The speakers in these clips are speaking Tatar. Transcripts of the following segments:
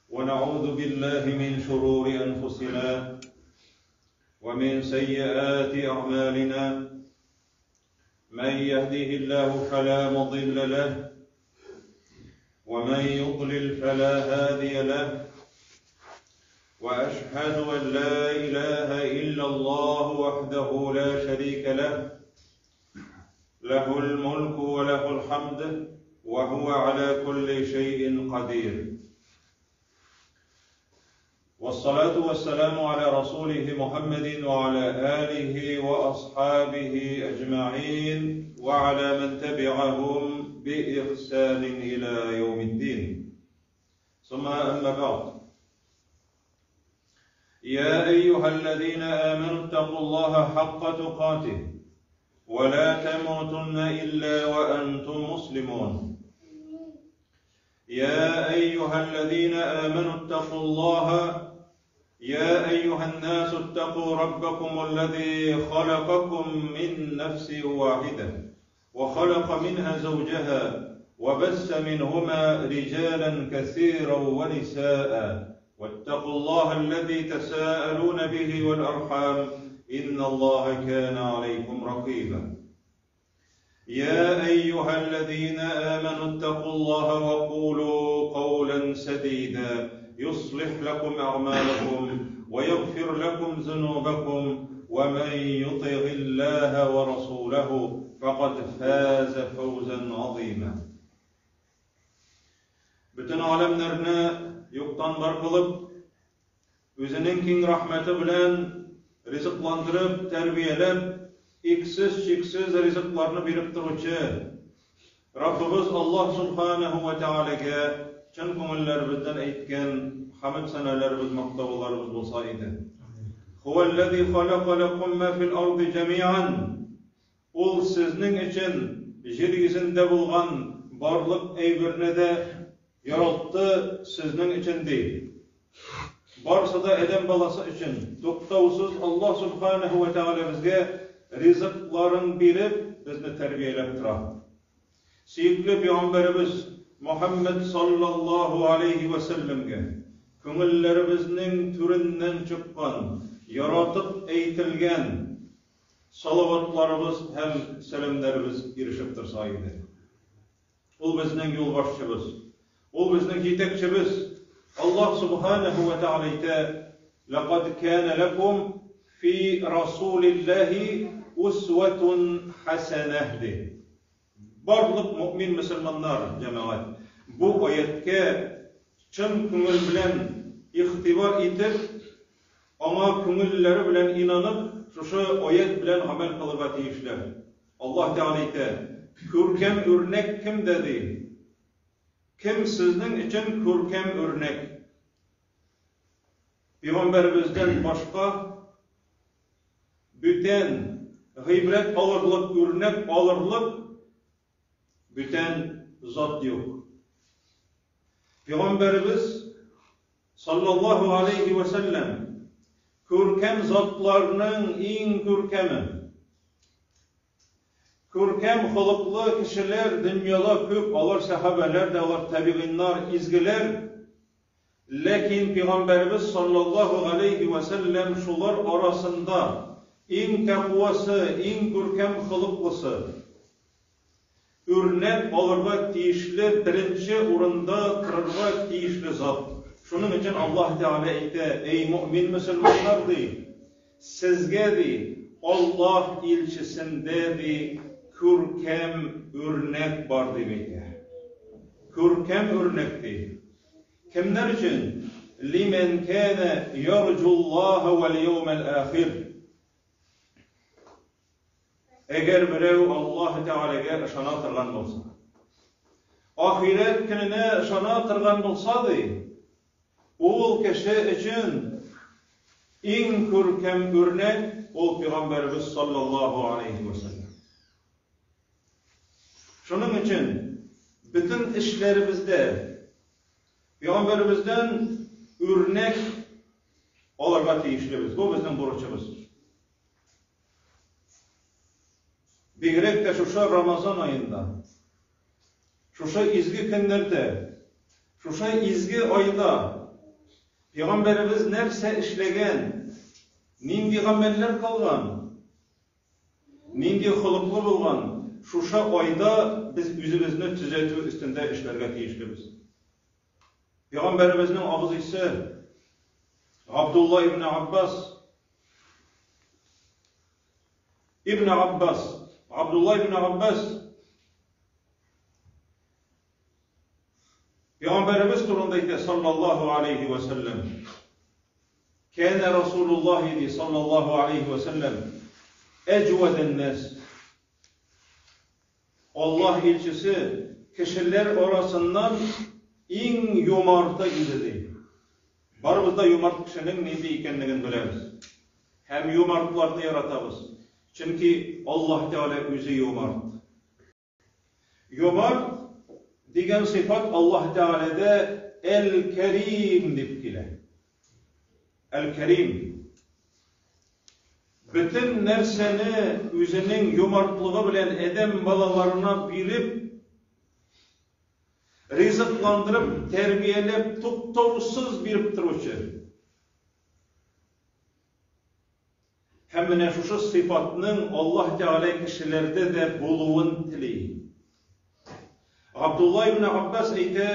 ونعوذ بالله من شرور أنفسنا ومن سيئات أعمالنا من يهده الله فلا مضل له ومن يضلل فلا هادي له واشهد ان لا اله الا الله وحده لا شريك له له الملك وله الحمد وهو على كل شيء قدير والصلاة والسلام على رسوله محمد وعلى آله وأصحابه أجمعين وعلى من تبعهم بإحسان إلى يوم الدين ثم أما بعد يا أيها الذين آمنوا اتقوا الله حق تقاته ولا تموتن إلا وأنتم مسلمون يا أيها الذين آمنوا اتقوا الله يا أيها الناس اتقوا ربكم الذي خلقكم من نفس واحدة وخلق منها زوجها وبث منهما رجالا كثيرا ونساء واتقوا الله الذي تساءلون به والأرحام إن الله كان عليكم رقيبا يا أيها الذين آمنوا اتقوا الله وقولوا قولا سديدا يصلح لكم أعمالكم ويغفر لكم ذنوبكم ومن يطع الله ورسوله فقد فاز فوزا عظيما Бөтен аләмнәрне юктан бар кылып, үзенең киң рәхмәте белән ризыкландырып, тәрбияләп, иксез-чиксез ризыкларны биреп торучы Раббыбыз Аллаһ Субханаһу ва Тәгаләгә чын күңелләребездән әйткән хәмд сәнәләребез, мактауларыбыз булса иде. Хуаллази халака лакум ма фил арди җәмиан. Ул сезнең өчен җир йөзендә булган барлык әйберне дә яралтты сезнең өчен, ди. Барысы да адәм баласы өчен. Туктаусыз Аллаһ Субханаһу ва Тәгалә безгә ризыкларын биреп, безне тәрбияләп тора. Сөекле пәйгамбәребез Мухаммәд саллаллаһу алейһи вә сәлләмгә күңелләребезнең түреннән чыккан, яратып әйтелгән Салаватларыбыз һәм сәламнәребез ирешеп торса иде. Ул безнең юлбашчыбыз. Ул безнең җитәкчебез. Аллаһ субханаһу ва тааля әйтә: "Лакад кана лакум фи расулиллаһи усватун хасанах" ди. Барлык мөэмин мөселманнар, җәмәгать, бу аятькә чын күңел белән игътибар итеп, аңа күңелләре белән инанып, шушы аять белән гамәл кылырга тиешләр. Аллаһ Тәгалә әйтә, Күркәм үрнәк кемдә, ди? Кем сезнең өчен күркәм үрнәк? Пәйгамбәребездән башка бүтән гыйбрәт алырлык, үрнәк алырлык бүтән зат юк. Пәйгамбәребез саллаллаһу алейхи ва сәлләм күркәм затларның иң күркәме. Күркәм холыклы кешеләр дөньяда күп, алар сәхабәләр дә, алар табигыйннар, изгеләр. Ләкин Пәйгамбәребез саллаллаһу галәйһи вә сәлләм шулар арасында иң тәкъвасы, иң күркәм холыклысы, үрнәк алырга тиешле, беренче урында торырга тиешле зат. Шуның өчен Аллаһ Тәгалә әйтә, Әй мөэмин мөселманнар, ди, сезгә, ди, Аллаһ илчесендә, ди, күркәм үрнәк бар, дип әйтә. Күркәм үрнәк, ди. Кемнәр өчен? Лимән кана ярҗуллаһа вәл яумәл ахир. Әгәр берәү Аллаһ Тәгаләгә ышана торган булса, ахирәт көненә ышана торган булса, ди, ул кеше өчен иң күркәм үрнәк ул пәйгамбәребез саллаллаһу алейхи ва саллям. Шуның өчен бөтен эшләребездә пәйгамбәребездән үрнәк алырга тиешлебез. Бу безнең бурычыбыз. Бигрәк тә шушы Рамазан аенда, шушы изге көннәрдә, шушы изге айда Пәйгамбәребез нәрсә эшләгән, нинди гамәлләр кылган, нинди холыклы булган, шушы айда без үзебезне төзәтү өстендә эшләргә тиешлебез. Пәйгамбәребезнең абзыйсы Габдулла ибн Аббас Ибн Аббас, Абдулла ибн Аббас Пәйгамбәребез турында әйтә, саллаллаһу алейхи ва сәлләм. Кәнә Расулуллаһи ди, саллаллаһу алейхи ва сәлләм, әҗвәдән нас. Аллаһ илчесе кешеләр арасыннан иң юмарты иде ди. Барыбыз да юмарт кешенең нинди икәнлеген беләбез. Һәм юмартларны яратабыз. Чөнки Аллаһ Тәгалә үзе юмарт. Юмарт дигән сыйфат Аллаһ Тәгаләдә Әл-Кәрим дип килә. Әл-Кәрим. Бөтен нәрсәне үзенең юмартлыгы белән адәм балаларына биреп, ризыкландырып, тәрбияләп, туктаусыз биреп торучы. Һәм менә шушы сыйфатның Аллаһ Тәгалә кешеләрдә дә булуын тели. Габдулла ибн Аббас әйтә,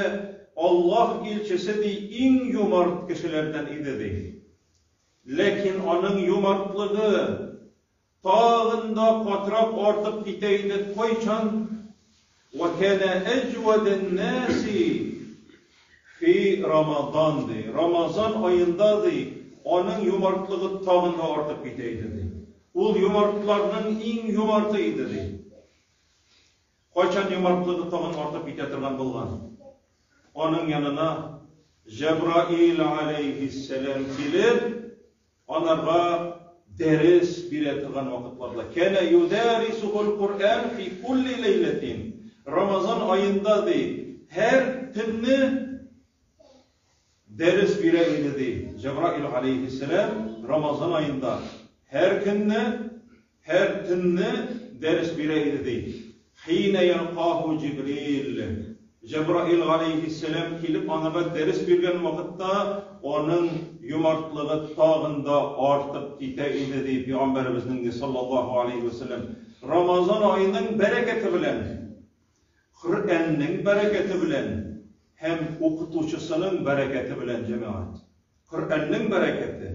Аллаһ илчесе ди иң юмарт кешеләрдән иде ди. Ләкин аның юмартлыгы тагын да катырак артып китә иде кайчан? Вә кәнә әҗвәдән нәси фи Рамадан, ди. Рамазан аенда, ди, аның юмартлыгы тагын да артып китә иде, ди. Ул юмартларның иң юмарты иде, ди. Кайчан юмартлыгы тагын артып китә торган булган? Аның янына Җәбраил алейһиссәлам килеп, Анарга дәрес бирә торган вакытларда. Кәнә юдәрисухул Коръән фи кулли ләйләтин. Рамазан аенда ди, һәр төнне дәрес бирә иде ди. Җәбраил алейһиссәлам Рамазан аенда һәр көнне, һәр төнне дәрес бирә иде ди. Хина ялкаху Җибрил. Җәбраил галәйһиссәлам килеп анарга дәрес биргән вакытта аның юмартлыгы тагын да артып китә иде, ди пәйгамбәребезнең ди саллаллаһу алейһи вә сәлләм. Рамазан аеның бәрәкәте белән, Коръәннең бәрәкәте белән һәм укытучысының бәрәкәте белән, җәмәгать. Коръәннең бәрәкәте,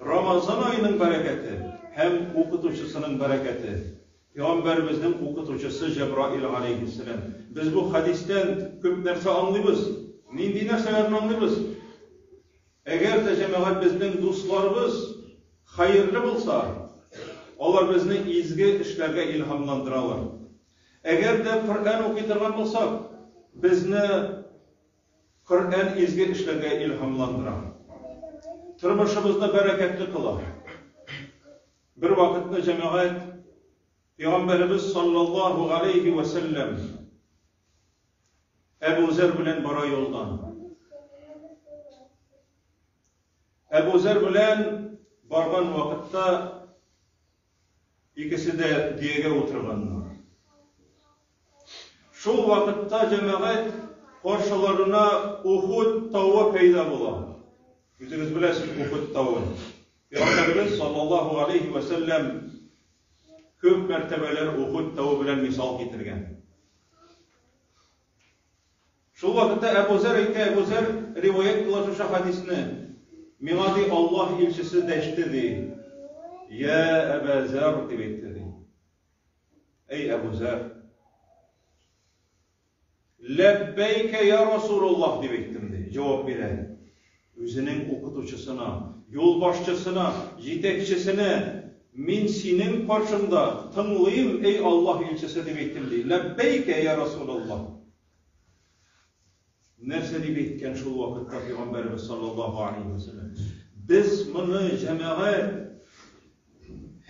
Рамазан аеның бәрәкәте һәм укытучысының бәрәкәте. Пәйгамбәребезнең укытучысы Җәбраил галәйһиссәлам. Без бу хәдистән күп нәрсә аңлыйбыз. Нинди нәрсәләрне аңлыйбыз? Әгәр дә җәмәгать безнең дусларыбыз хәерле булса, алар безне изге эшләргә илһамландыралар. Әгәр дә Коръән укый торган булсак, безне Коръән изге эшләргә илһамландыра. Тормышыбызны бәрәкәтле кыла. Бер вакытны җәмәгать Пәйгамбәребез саллаллаһу галәйһи вә сәлләм Әбу Зәр белән бара юлдан. Әбу Зәр белән барган вакытта Икесе дә дөягә утырганнар. Шул вакытта җәмәгать каршыларына Ухуд тавы пәйда була. Үзегез беләсез Ухуд тавын. Пәйгамбәребез саллаллаһу алейхи вә сәлләм күп мәртәбәләр Ухуд тавы белән мисал китергән. Шул вакытта Әбу Зәр әйтә, Әбу Зәр риваять кыла шушы хәдисне. Миңа ди Аллаһ илчесе дәште ди. Я Әбә Зәр дип әйтте ди. Әй Әбу Зәр. Ләббәйкә я Расулуллаһ дип әйттем ди. Җавап бирә. Үзенең укытучысына, юлбашчысына, җитәкчесенә мин синең каршыңда тыңлыйм, эй Аллаһ илчесе дип әйттем ди. Ләббәйкә я Расулуллаһ. Нәрсә дип әйткән шул вакытта Пәйгамбәребез саллаллаһу алейһи ва сәлләм? Без моны җәмәгать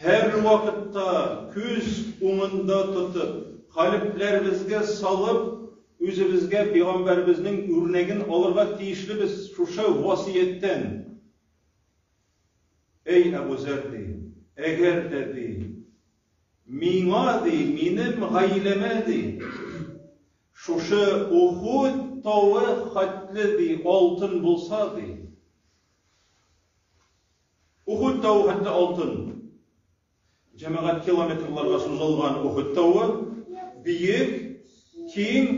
һәр вакытта күз уңында тотып, калебләребезгә салып, үзебезгә Пәйгамбәребезнең үрнәген алырга тиешлебез шушы васыятьтән. Эй, Әбу Зәр, ди, әгәр дә, ди, Миңа, ди, минем гаиләмә, ди, шушы Ухуд тавы хәтле, ди, алтын булса, ди, Ухуд тавы хәтле алтын. Җәмәгать километрларга сузылган Ухуд тавы биек, киң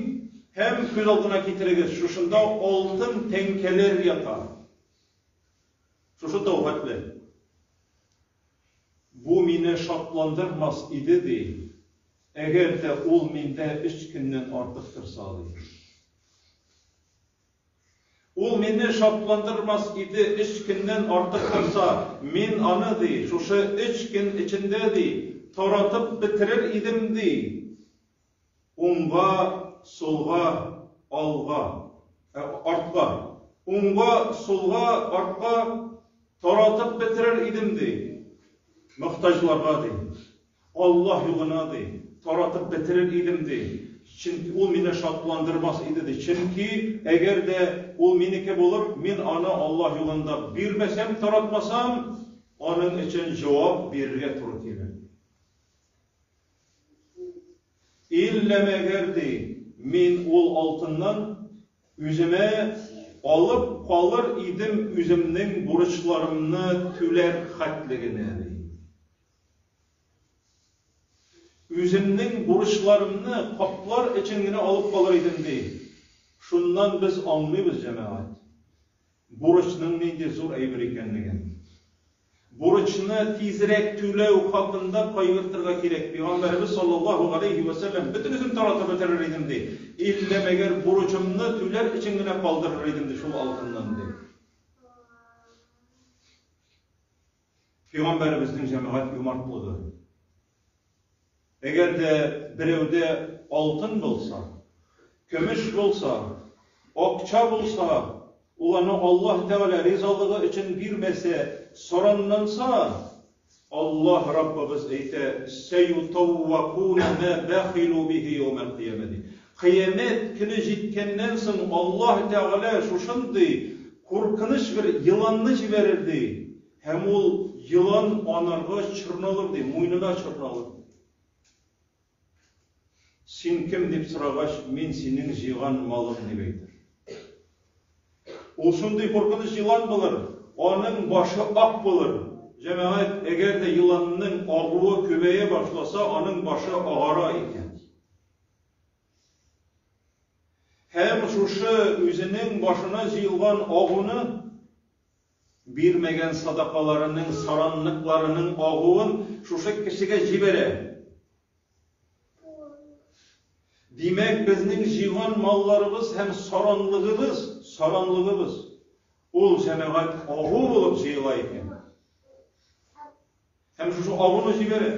һәм күз алдына китерегез, шушында алтын тәңкәләр ята. Шушы тау хәтле. Бу мине шатландырмас иде, ди, әгәр дә ул миндә өч көннән артык торса, ди. Ул мине шатландырмас иде, өч көннән артык торса, мин аны, ди, шушы өч көн эчендә, ди, таратып бетерер идем, ди. Уңга, сулга, алга, ә, артка. Уңга, сулга, артка таратып бетерер идем, ди. Мохтаҗларга, ди. Аллаһ юлына, ди, таратып бетерер идем, ди. Чөнки ул мине шатландырмас иде, ди. Чөнки әгәр дә ул минеке булып, мин аны Аллаһ юлында бирмәсәм, таратмасам, аның өчен җавап бирергә туры килер. Иллә мәгәр, ди, мин ул алтыннан үземә алып калыр идем үземнең бурычларымны түләр хәтле генә, ди. Үземнең бурычларымны каплар өчен генә алып калыр идем, ди. Шуннан без аңлыйбыз, җәмәгать, бурычның нинди зур әйбер икәнлеген. Бурычны тизрәк түләү хакында кайгыртырга кирәк. Пәйгамбәребез саллаллаһу галәйһи вә сәлләм, бөтенесен таратып бетерер идем, ди. Иллә мәгәр бурычымны түләр өчен генә калдырыр идем, ди, шул алтыннан, ди. Пәйгамбәребезнең җәмәгать юмартлыгы. Әгәр дә берәүдә алтын булса, көмеш булса, акча булса, ул аны Аллаһ Тәгалә ризалыгы өчен бирмәсә, саранланса, Аллаһ Раббыбыз әйтә, Сәютаввакуна ма бәхилу бихи яумәл кыямә ди. Кыямәт көне җиткәннән соң Аллаһ Тәгалә шушындый куркыныч бер еланны җибәрер ди. Һәм ул елан анарга чорналыр ди, муенына чорналыр. Син кем дип сорагач, мин синең җыйган малың дип әйтер. Ул шундый куркыныч елан булыр, аның башы ак булыр. Җәмәгать, әгәр дә еланның агуы күбәя башласа, аның башы агара икән. Һәм шушы үзенең башына җыелган агуны бирмәгән садакаларының, саранлыкларының агуын шушы кешегә җибәрә. Димәк, безнең җыйган малларыбыз һәм саранлыгыбыз, саранлыгыбыз ул җәмәгать агу булып җыела икән. Һәм шушы агуны җибәрә.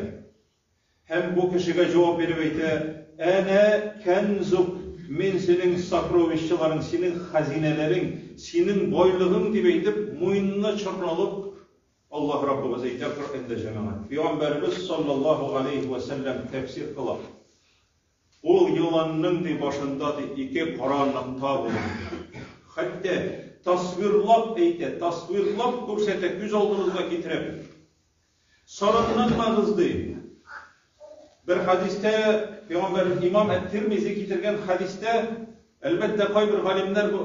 Һәм бу кешегә җавап биреп әйтә, Әнә кәнзук, мин синең сокровищаларың, синең хәзинәләрең, синең байлыгың, дип әйтеп, муенына чорналып, Аллаһ Раббыбыз әйтә Коръәндә, җәмәгать. Пәйгамбәребез саллаллаһу галәйһи вә сәлләм тәфсир кыла. Ул еланның ди башында ди ике кара нокта булыр ди. Хәтта тасвирлап әйтә, тасвирлап күрсәтә, күз алдыбызга китереп. Саранланмагыз, ди. Бер хәдистә, пәйгамбәр имам әт-Тирмизи китергән хәдистә, әлбәттә, кайбер галимнәр бу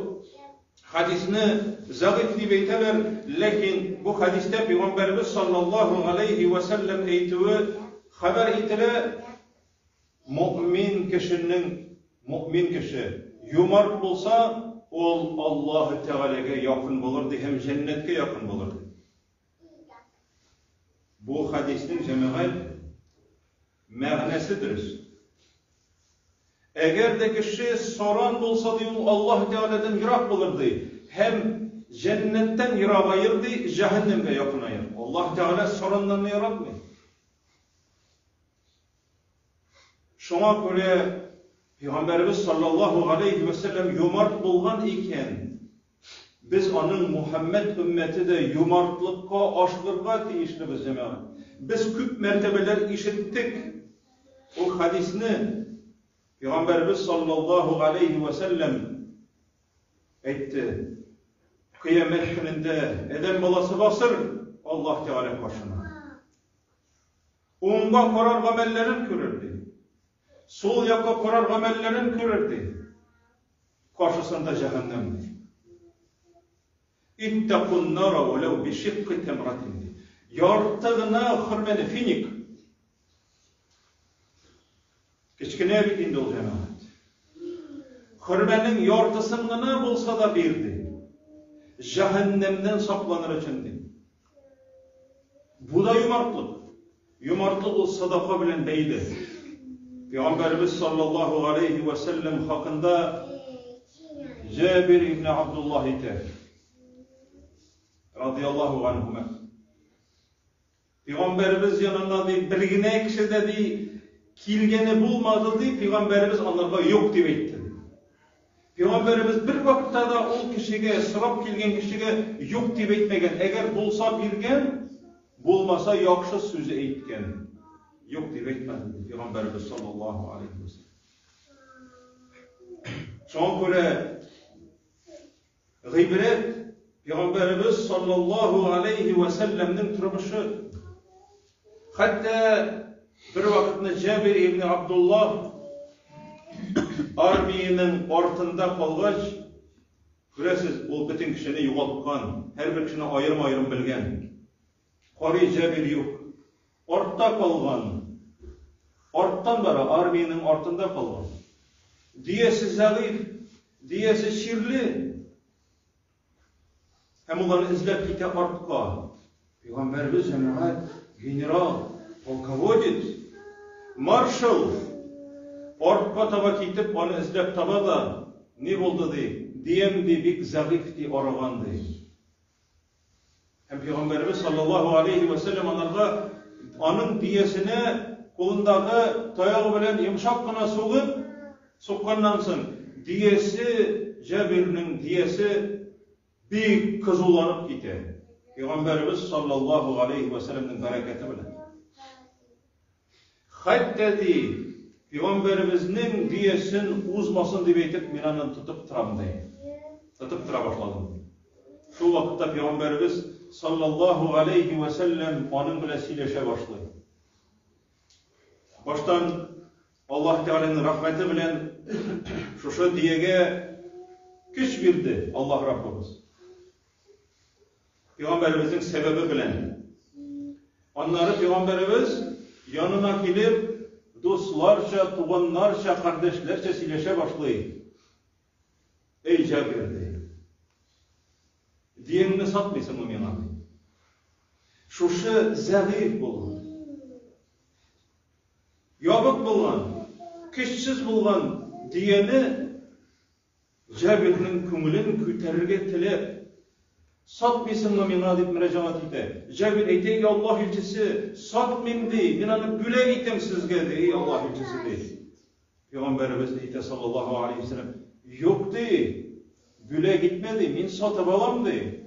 хәдисне зәгыйф дип әйтәләр, ләкин бу хәдистә пәйгамбәребез саллаллаһу галәйһи вә сәлләм әйтүе хәбәр ителә, мөэмин кешенең, мөэмин кеше юмарт булса, ул Аллаһы Тәгаләгә якын булыр ди һәм җәннәткә якын булыр ди. Бу хәдиснең җәмәгать мәгънәсе дөрес. Әгәр дә кеше саран булса, ди, ул Аллаһ Тәгаләдән ерак булыр, ди, һәм җәннәттән ерагаер, ди, җәһәннәмгә якынаер. Аллаһ Тәгалә сараннарны яратмый. Шуңа күрә Пәйгамбәребез саллаллаһу галәйһи вә сәлләм юмарт булган икән, без аның Мухәммәд өммәте дә юмартлыкка ашыгырга тиешлебез, җәмәгать. Без күп мәртәбәләр ишеттек ул хәдисне. Пәйгамбәребез саллаллаһу галәйһи вә сәлләм әйтте, Кыямәт көнендә адәм баласы басыр Аллаһ Тәгалә каршына. Уңга карар гамәлләрен күрер, ди. Сул якка карар гамәлләрен күрер, ди. Каршысында җәһәннәм, ди. Иттакун нара вәләү бишикки тәмратин, ди. Ярты гына хөрмәне, финик. Кечкенә бит инде ул җәмәгать. Хөрмәнең яртысын гына булса да бир, ди. Җәһәннәмнән сакланыр өчен, ди. Бу да юмартлык. Юмартлык ул садака белән бәйле. Пәйгамбәребез саллаллаһу алейхи ва сәлләм хакында Җабир ибн Абдуллаһ әйтә. Радияллаһу анһума. Пәйгамбәребез янына ди бер генә кеше дә ди килгәне булмады ди, пәйгамбәребез аларга юк дип әйтте. Пәйгамбәребез бер вакытта да ул кешегә, сорап килгән кешегә юк дип әйтмәгән. Әгәр булса биргән, булмаса яхшы сүз әйткән. Юк дип әйтмәде ди пәйгамбәребез саллаллаһу алейхи вәсәлләм. Шуңа күрә Гыйбрәт, Пәйгамбәребез саллаллаһу алейһи вә сәлләмнең тормышы. Хәтта бер вакытны Җабир ибн Абдуллаһ армиянең артында калгач, күрәсез, ул бөтен кешене югалткан, һәрбер кешене аерым-аерым белгән. Карый Җабир юк. Артта калган. Арттан бара, армиянең артында калган. Дөясе зәгыйфь, дөясе чирле. Һәм ул аны эзләп китә артка. Пәйгамбәребез җәмәгать, генерал, полководец, маршал артка таба китеп, аны эзләп таба да, ни булды ди, диям ди, бик зәгыйфь ди, арыган ди. Һәм Пәйгамбәребез саллаллаһу алейһи вә сәлләм анарга аның дөясенә кулындагы таягы белән йомшак кына сугып, сукканнан соң, дөясе, Җабирнең дөясе бик кызуланып китә. Пәйгамбәребез саллаллаһу алейһи вә сәлләмнең бәрәкәте белән. Хәтта ди, Пәйгамбәребезнең дөясен узмасын дип әйтеп, мин аны тотып торам, ди. Тотып тора башладым, ди. Шул вакытта Пәйгамбәребез саллаллаһу алейһи вә сәлләм аның белән сөйләшә башлый. Баштан Аллаһ Тәгаләнең рәхмәте белән шушы дөягә көч бирде Аллаһ Раббыбыз. Пәйгамбәребезнең сәбәбе белән. Аннары пәйгамбәребез янына килеп, дусларча, туганнарча, кардәшләрчә сөйләшә башлый. Эй, Җабир, ди. Диеңне сатмыйсыңмы миңа, ди. Шушы зәгыйфь булган, ябык булган, көчсез булган дөяне Җабирнең күңелен күтәрергә теләп, Сатмыйсыңмы миңа? дип мөрәҗәгать итә. Җабир әйтә, И Аллаһ илчесе, сатмыйм, ди, мин аны бүләк итәм сезгә, ди, и Аллаһ илчесе, ди. Пәйгамбәребез әйтә, саллаллаһу алейһи ва сәлләм, Юк, ди, бүләк итмә, ди, мин сатып алам, ди.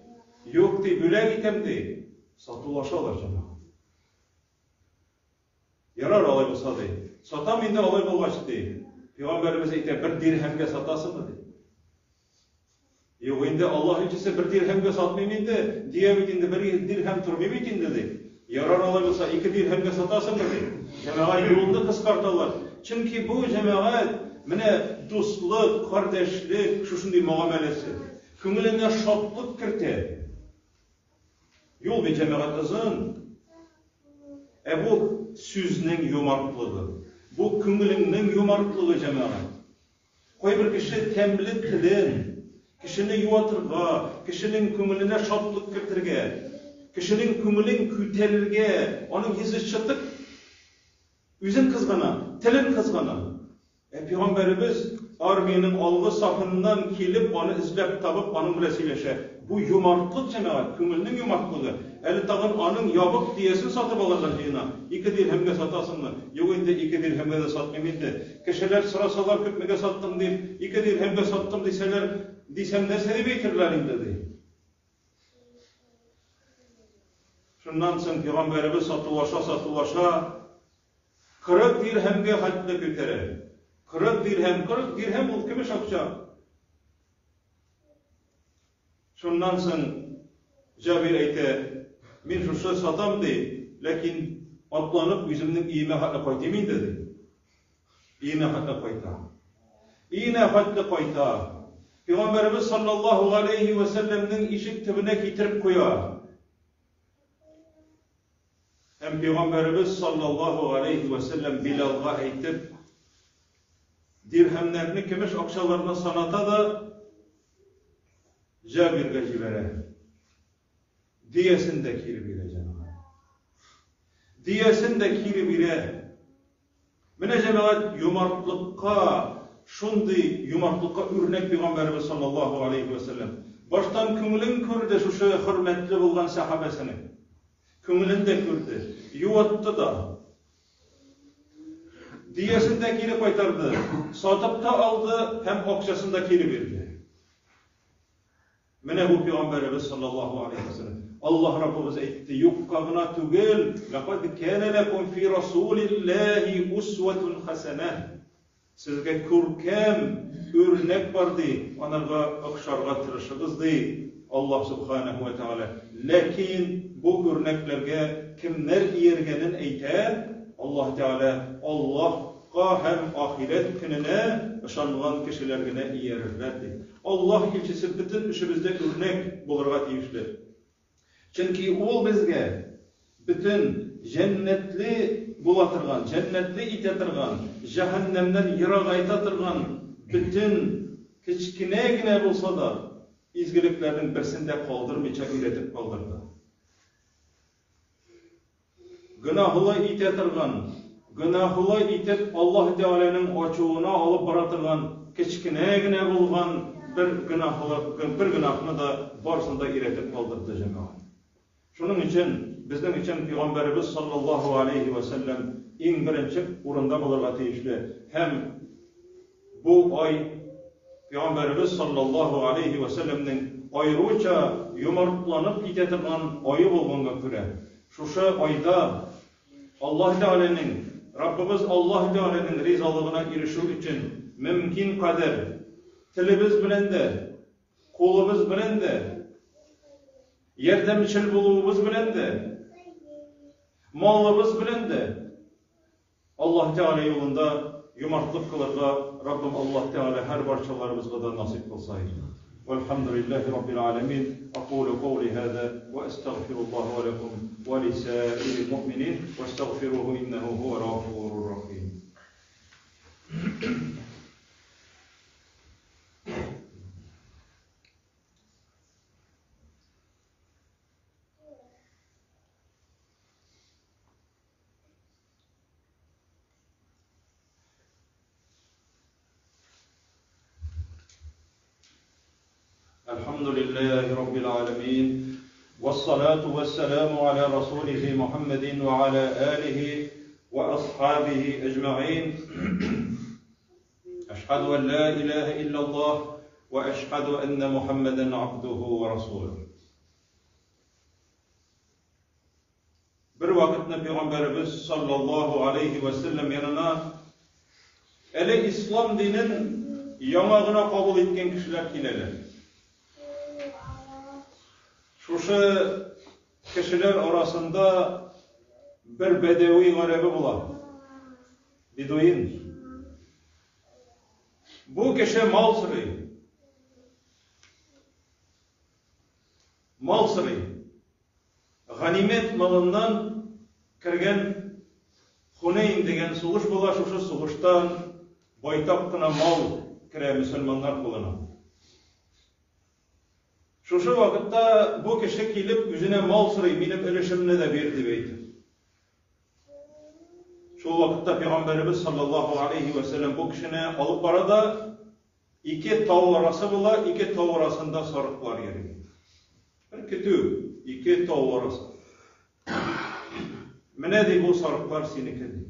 Юк, ди, бүләк итәм, ди. Сатулашалар, җәмәгать. Ярар, алай булса, ди. Сатам инде алай булгач, ди. Пәйгамбәребез әйтә, бер дирһәмгә сатасыңмы, ди. Юк инде, Аллаһ илчесе, бер дирһәмгә сатмыйм инде, дия бит инде, бер дирһәм тормый бит инде, ди. Ярар, алай булса, ике дирһәмгә сатасыңмы, ди. Җәмәгать юлны кыскарталар. Чөнки бу җәмәгать, менә дуслык, кардәшлек, шушындый мөгамәләсе. Күңеленә шатлык кертә. Юл бит җәмәгать озын. Ә бу сүзнең юмартлыгы, бу күңелеңнең юмартлыгы җәмәгать. Кайбер кеше тәмле телен, кешене юатырга, кешенең күңеленә шатлык кертергә, кешенең күңелен күтәрергә, аның йөзе чытык, үзен кызгана, телен кызгана. Ә пәйгамбәребез армиянең алгы сафыннан килеп, аны эзләп табып, аның белән сөйләшә. Бу юмартлык, җәмәгать, күңелнең юмартлыгы. Әле тагын аның ябык дөясен сатып алырга җыена. Ике дирһәмгә сатасыңмы? Юк инде, ике дирһәмгә дә сатмыйм инде. Кешеләр сорасалар, күпмегә саттың дип, ике дирһәмгә саттым дисәләр, дисәм, нәрсә дип әйтерләр инде, ди. Шуннан соң пәйгамбәребез сатулаша-сатулаша, 40 дирһәмгә хәтле күтәрә. 40 дирһәм, 40 дирһәм ул көмеш акча. Шуннан соң Җабир әйтә, мин шушы сатам ди, ләкин атланып үземнең өемә хәтле кайтыйм инде ди. Өенә хәтле кайта. Өенә хәтле кайта. Пәйгамбәребез саллаллаһу алейхи ва сәлләмнең ишек төбенә китереп куя. Һәм пәйгамбәребез саллаллаһу галәйһи вә сәлләм Билалга әйтеп, дирһәмнәрне, көмеш акчаларны саната да, Җабиргә җибәрә. Дөясен дә кире бирә, җәмәгать. Дөясен дә кире бирә. Менә җәмәгать юмартлыкка, шундый юмартлыкка үрнәк пәйгамбәребез саллаллаһу алейхи вә сәлләм. Баштан күңелен күрде шушы хөрмәтле булган сәхабәсенең. Күңелен дә күрде, юатты да. Дөясен дә кире кайтарды, сатып та алды һәм акчасын да кире бирде. Менә бу пәйгамбәребез саллаллаһу алейхи ва сәлләм. Аллаһ Раббыбыз әйтте, юкка гына түгел, ләкад кана ләкум фи расулиллаһи усватун хасана. Сезгә күркәм үрнәк бар, ди, анарга охшарга тырышыгыз, ди Аллаһ Субханаһу ва Тәгалә. Ләкин бу үрнәкләргә кемнәр ияргәнен әйтә Аллаһ Тәгалә, Аллаһка һәм ахирәт көненә ышанган кешеләр генә иярерләр, ди. Аллаһ илчесе бөтен эшебездә үрнәк булырга тиешле. Чөнки ул безгә бөтен җәннәтле була торган, җәннәтле итә торган, җәһәннәмнән ерагайта торган бөтен кечкенә генә булса да изгелекләрнең берсен дә калдырмыйча өйрәтеп калдырды. Гөнаһлы итә торган, гөнаһлы итеп Аллаһ Тәгаләнең ачуына алып бара торган кечкенә генә булган бер гөнаһлы, бер гөнаһны да барысын да өйрәтеп калдырды, җәмәгать. Шуның өчен безнең өчен пәйгамбәребез саллаллаһу алейһи вә сәлләм иң беренче урында булырга тиешле һәм бу ай Пәйгамбәребез саллаллаһу галәйһи вә сәлләмнең аеруча юмартланып китә торган ае булганга күрә, шушы айда Аллаһ Тәгаләнең, Раббыбыз Аллаһ Тәгаләнең ризалыгына ирешү өчен мөмкин кадәр телебез белән дә, кулыбыз белән дә, ярдәмчел булуыбыз белән дә, малыбыз белән дә Аллаһ Тәгалә юлында юмартлык кылырга Раббым Аллаһ Тәгалә һәр барчаларыбызга да насыйп кылса иде. Вәлхәмдүлилләһи Раббил галәмин. Акулу каули һаза вә әстәгъфируллаһа вә ләкум вә лисаирил муъминин вәстәгъфируху иннәһу һуәл гафурур рахим. الحمد لله رب العالمين والصلاة والسلام على رسوله محمد وعلى آله وأصحابه أجمعين أشهد أن لا إله إلا الله وأشهد أن محمدا عبده ورسوله Бер вакытны пәйгамбәребез саллаллаһу алейһи вә сәлләм янына әле ислам динен яңа гына кабул иткән кешеләр киләләр. Шушы кешеләр арасында бер бәдәви гарәбе була. Бедуин. Бу кеше мал сорый. Мал сорый. Ганимәт малыннан кергән Хунейн дигән сугыш була, шушы сугыштан байтак кына мал керә мөселманнар кулына. Шушы вакытта бу кеше килеп үзенә мал сорый, минем өлешемне дә бир дип әйтеп. Шул вакытта пәйгамбәребез саллаллаһу алейхи ва сәлләм бу кешене алып бара да ике тау арасы була, ике тау арасында сарыклар йөри. Бер көтү, ике тау арасы. Менә ди бу сарыклар синеке ди.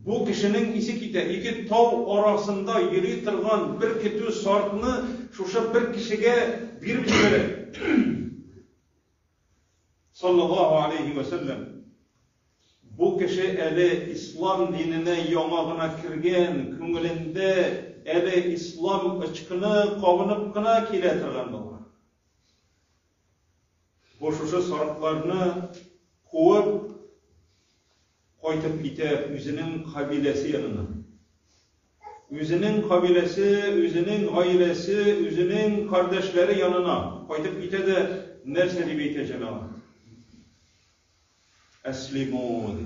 Бу кешенең исе китә. Ике тау арасында йөри торган бер көтү сарыкны шушы бер кешегә биреп җибәрә. Саллаллаһу алейхи ва сәлләм. Бу кеше әле ислам диненә яңа гына кергән, күңелендә әле ислам очкыны кабынып кына килә торган була. Бу шушы сарыкларны куып кайтып китә үзенең кабиләсе янына. Үзенең кабиләсе, үзенең гаиләсе, үзенең кардәшләре янына кайтып китә дә нәрсә дип әйтә җәмәгать? Әслиму, ди.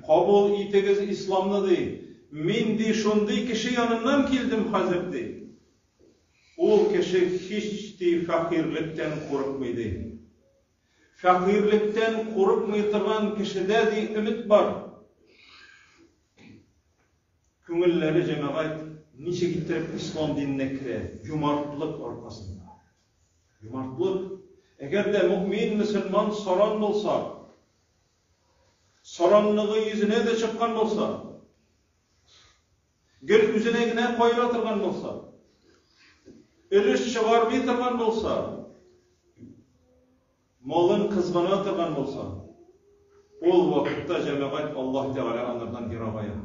Кабул итегез исламны, ди. Мин, ди, шундый кеше яныннан килдем хәзер, ди. Ул кеше һич, ди, фәкыйрьлектән курыкмый, ди. Фәкыйрьлектән курыкмый торган кешедә, ди, өмет бар. Күңелләре, җәмәгать, ничек иттереп ислам диненә керә? Юмартлык аркасында. Юмартлык. Әгәр дә мөэмин мөселман саран булса, саранлыгы йөзенә дә чыккан булса, гел үзенә генә кайра торган булса, өлеш чыгармый торган булса, малын кызгана торган булса, ул вакытта җәмәгать Аллаһ Тәгалә анардан ерагая.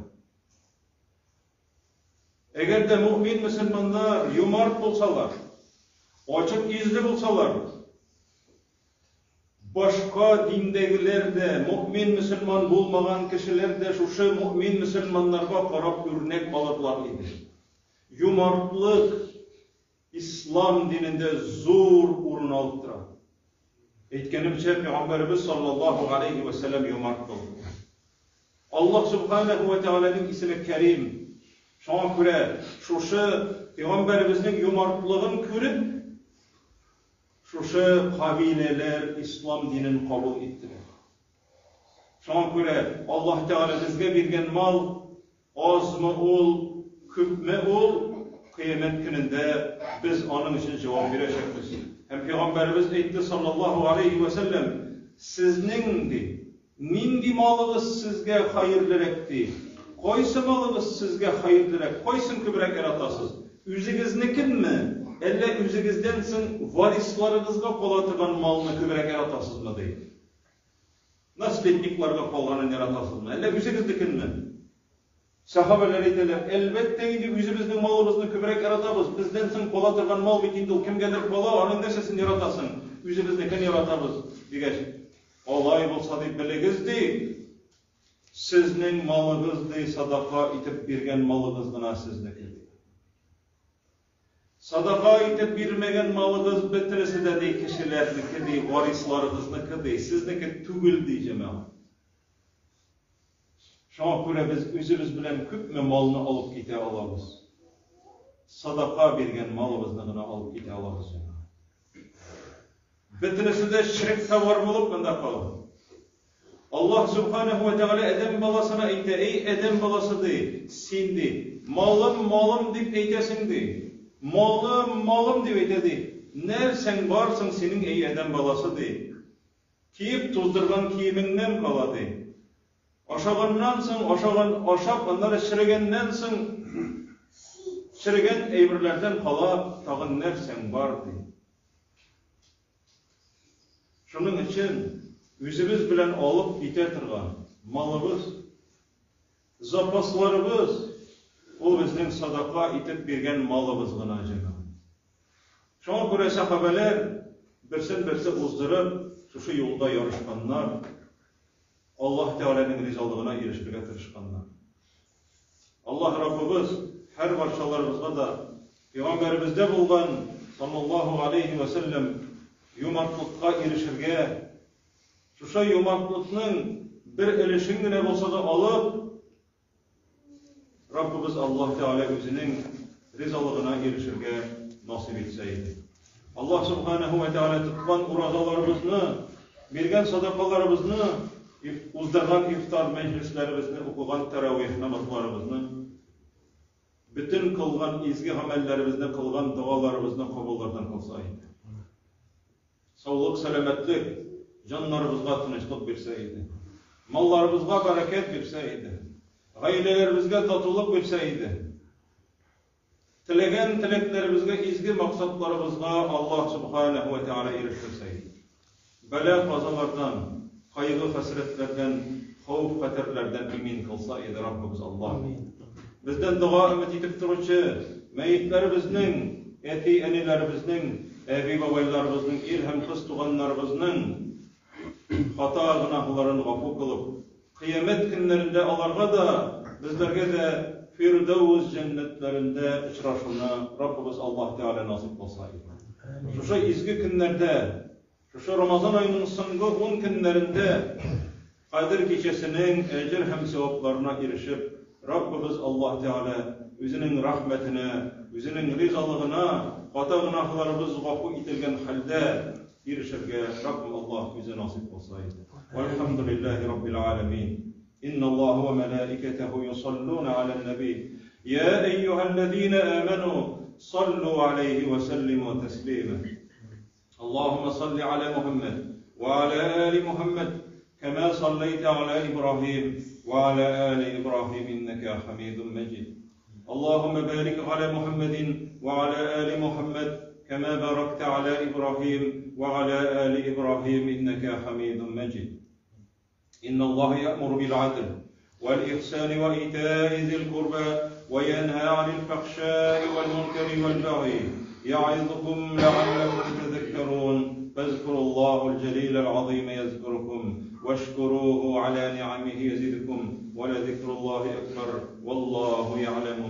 Әгәр дә мөэмин мөселманнар юмарт булсалар, ачык йөзле булсалар, башка диндәгеләр дә, мөэмин мөселман булмаган кешеләр дә шушы мөэмин мөселманнарга карап үрнәк алырлар иде. Юмартлык Ислам динендә зур урын алып тора. Әйткәнемчә, Пәйгамбәребез саллаллаһу галәйһи вә сәлләм юмарт булды. Аллаһ Субханәһү вә Тәгаләнең исеме Кәрим. Шуңа күрә шушы Пәйгамбәребезнең юмартлыгын күреп, шушы кабиләләр ислам динен кабул иттеләр. Шуңа күрә Аллаһ Тәгалә безгә биргән мал Азмы ул, күпме ул, Кыямәт көнендә без аның өчен җавап бирәчәкбез. Һәм Пәйгамбәребез әйтте, саллаллаһу галәйһи вә сәлләм, Сезнең, ди, нинди малыгыз сезгә хәерлерәк, ди? Кайсы малыгыз сезгә хәерлерәк, кайсын күбрәк яратасыз? Үзегезнекенме, әллә үзегездән соң варисларыгызга кала торган малны күбрәк яратасызмы, ди? Наследникларга калганын яратасызмы, әллә үзегезнекенме? Сәхабәләр әйтәләр, әлбәттә инде үзебезнең малыбызны күбрәк яратабыз, бездән соң кала торган мал бит инде ул кемгәдер кала, аның нәрсәсен яратасың, үзебезнекен яратабыз, дигәч, алай булса дип белегез, ди, сезнең малыгыз, ди, садака итеп биргән малыгыз гына сезнеке, ди. Садака итеп бирмәгән малыгыз бөтенесе дә, ди, кешеләрнеке, ди, варисларыгызныкы, ди, сезнеке түгел, ди, җәмәгать. Шуңа күрә без үзебез белән күпме малны алып китә алабыз? Садака биргән малыбызны гына алып китә алабыз, җәмәгать. Бөтенесе дә черек товар булып монда кала. Аллаһ Сүбхәнәһү вә Тәгалә адәм баласына әйтә, Әй адәм баласы, ди, син, ди, малым, малым дип әйтәсең, ди. Малым, малым дип әйтә, ди. Нәрсәң бар соң синең, әй адәм баласы, ди. Киеп туздырган киемеңнән кала, ди. Ашаганнан соң, ашаган, ашап, аннары черегәннән соң, черегән әйберләрдән кала тагын нәрсәң бар, ди. Шуның өчен үзебез белән алып китә торган малыбыз, запасларыбыз, ул безнең садака итеп биргән малыбыз гына, җәмәгать. Шуңа күрә сәхабәләр берсен-берсе уздырып, шушы юлда ярышканнар, Аллаһ Тәгаләнең ризалыгына ирешергә тырышканнар. Аллаһ Раббыбыз һәр барчаларыбызга да Пәйгамбәребездә булган, саллаллаһу галәйһи вә сәлләм, юмартлыкка ирешергә, шушы юмартлыкның бер өлешен генә булса да алып, Раббыбыз Аллаһ Тәгалә үзенең ризалыгына ирешергә насыйп итсә иде. Аллаһ Субханаһу ва Тәгалә тоткан уразаларыбызны, биргән садакаларыбызны, уздырган ифтар мәҗлесләребезне, укыган тәравих намазларыбызны, бөтен кылган изге гамәлләребезне, кылган догаларыбызны кабуллардан кылса иде. Саулык, сәламәтлек, җаннарыбызга тынычлык бирсә иде. Малларыбызга бәрәкәт бирсә иде. Гаиләләребезгә татулык бирсә иде. Теләгән теләкләребезгә, изге максатларыбызга Аллаһ Субханәһү вә Тәгалә ирештерсә иде. Бәла-казалардан, кайгы-хәсрәтләрдән, хәвеф-хәтәрләрдән имин кылса иде Раббыбыз Аллаһ. Бездән дога өмет итеп торучы мәетләребезнең, әти-әниләребезнең, әби-бабайларыбызның, ир һәм кыз туганнарыбызның хата гөнаһларын гафу кылып, Кыямәт көннәрендә аларга да, безләргә дә Фирдәүс җәннәтләрендә очрашуны Раббыбыз Аллаһ Тәгалә насыйп кылса иде. Шушы изге көннәрдә, Шушы Рамазан аеның соңгы ун көннәрендә Кадер кичәсенең әҗер һәм савапларына ирешеп, Раббыбыз Аллаһ Тәгалә Үзенең рәхмәтенә, Үзенең ризалыгына, хата гөнаһларыбыз гафу ителгән хәлдә ирешергә Раббым Аллаһ Үзе насыйп кылса иде. Вәлхәмдүлилләһи Раббил галәмин. Инналлаһа вә мәләикәтәһү юсаллуна галән нәби. Йә әйюһәлләзинә амәнү саллу галәйһи вә сәллимү тәслимә. اللهم صل على محمد وعلى آل محمد كما صليت على إبراهيم وعلى آل إبراهيم إنك حميد مجيد اللهم بارك على محمد وعلى آل محمد كما باركت على إبراهيم وعلى آل إبراهيم إنك حميد مجيد إن الله يأمر بالعدل والإحسان وإيتاء ذي القربى وينهى عن الفحشاء والمنكر والبغي يعظكم لعلكم تذكرون فاذكروا الله الجليل العظيم يذكركم واشكروه على نعمه يزدكم ولذكر الله أكبر والله يعلم